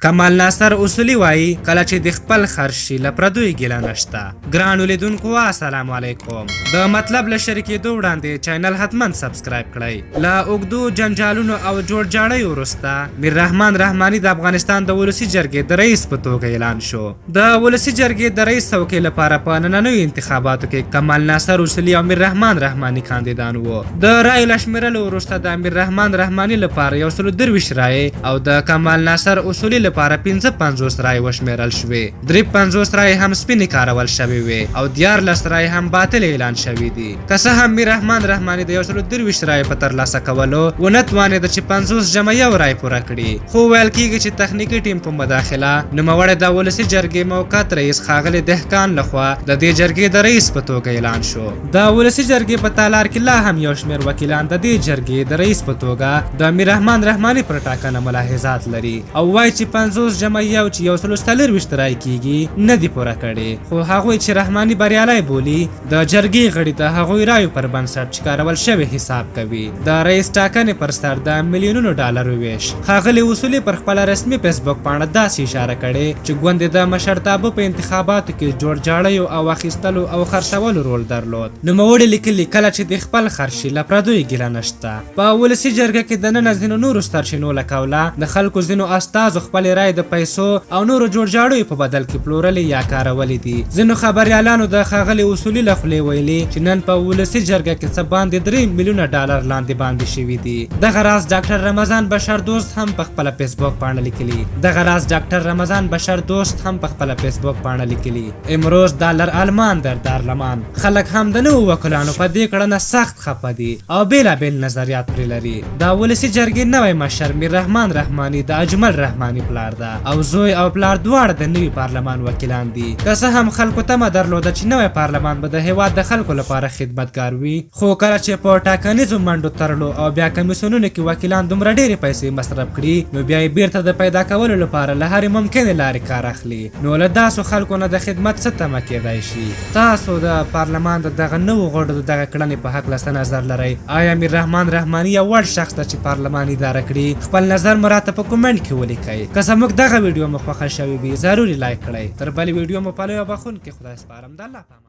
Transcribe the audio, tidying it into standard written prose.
کمال ناصر اصولي وايي، کله چې د خپل خر شي له پردوی ګیله نشته. ګرانو لیدونکو السلام علیکم. د مطلب له شریکېدو وړاندې چینل حتما سبسکرایب کړئ. له اوږدو جنجالونو او جوړجاړیو وروسته میر رحمان رحماني د افغانستان د ولسي جرګې د رئیس په توګه اعلان شو. د ولسي جرګې د رئیس څوکۍ لپاره په نننیو انتخاباتو کې کمال ناصر اصولي او میر رحمان رحماني کاندیدان وو. د رایو له شمېرلو وروسته د امیر رحمان رحماني لپاره 123 رایې او د کمال ناصر اصولي لپاره 55 رایې وشمېرل شوې. 53 رایې هم سپینې کارول شوې وې او 13 رایې هم باطلې اعلان شوې دي. که څه هم میر رحمان رحماني د 123 رایې په ترلاسه کولو ونه توانېده چې 50 جمع یو رایې پوره کړي، خو ویل کېږي چې تخنیکي ټیم په مداخله نوموړی د ولسي جرګې موقت رئیس ښاغلي دهقان لخوا د دې جرګې د رئیس په توګه اعلان شو. د ولسي جرګې په تالار کې لا هم یو شمېر وکیلان د دې جرګې د رئیس په توګه د میر رحمان رحماني پر ټاکنه ملاحظات لري او وایي چې 50 جمع یو چې 124 رایې کېږي نه دي پوره کړې، خو هغوی چې رحماني بریالی بولي د جرګې غړي د هغوی رایو پر بنسټ چې کارول شوې حساب کوي. د رئیس ټاکنې پر سر د میلیونونو ډالرو وېش. ښاغلي اصولي پر خپله رسمي فیسبوک پاڼه داسې اشاره کړې چې ګوندې د مشرتابه په انتخاباتو کې جوړجاړیو او اخیستلو او خرڅولو رول درلود. نوموړي لیکلي، کله چې د خپل خر شي له پردیو ګیله نشته. په ولسي جرګه کې دننه ځینو نورو سرچینو له قوله د خلکو ځینو استازو خپلې رایې د پیسو او نورو جوړجاړیو په بدل کې پلورلې یا کارولې دي. ځینو خبریالانو د ښاغلي اصولي له خولې ویلي چې نن په ولسي جرګه کې څه باندې 3 میلیونه ډالر لاندې باندې شوي دي. دغه راز ډاکټر رمضان بشر دوست هم په خپله فیسبوک پاڼه لیکلي دغه راز ډاکټر رمضان بشر دوست هم په خپله فیسبوک پاڼه لیکلي، امروز دالر آلمان در دارلمان. خلک هم د نوو وکیلانو په دې کړنه سخت خپه دي او بېلابېل نظریات پرې لري. د ولسي جرګې نوی مشر میر رحمان رحماني د اجمل رحماني پلار ده او زوی او پلار دواړه د نوي پارلمان وکیلان دي. که څه هم خلکو تمه درلوده چې نوی پارلمان به د هېواد د خلکو لپاره خدمتګار وي، خو کله چې په ټاکنیزو منډو ترړو او بیا کمیسیونونو کې وکیلان دومره ډېرې پیسې مصرف کړي، نو بیا یې بیرته د پیدا کولو لپاره له هرې ممکنې لارې کار اخلي. نو له داسو خلکو نه د خدمت څه تمه کېدای شي؟ تاسو د پارلمان د دغه نوو غړو د دغه کړنې په هکله څه نظر لرئ؟ آیا میر رحمان رحماني یو وړ شخص ده چې پارلمان اداره کړي؟ خپل نظر مو راته په کومنټ کې ولیکئ. که زموږ دغه ویډیو مو خوښه شوې وي، ضرور یې لایک کړئ. تر بلې ویډیو مو په لوی او بخښونکي خدای سپارم. د الله په امان.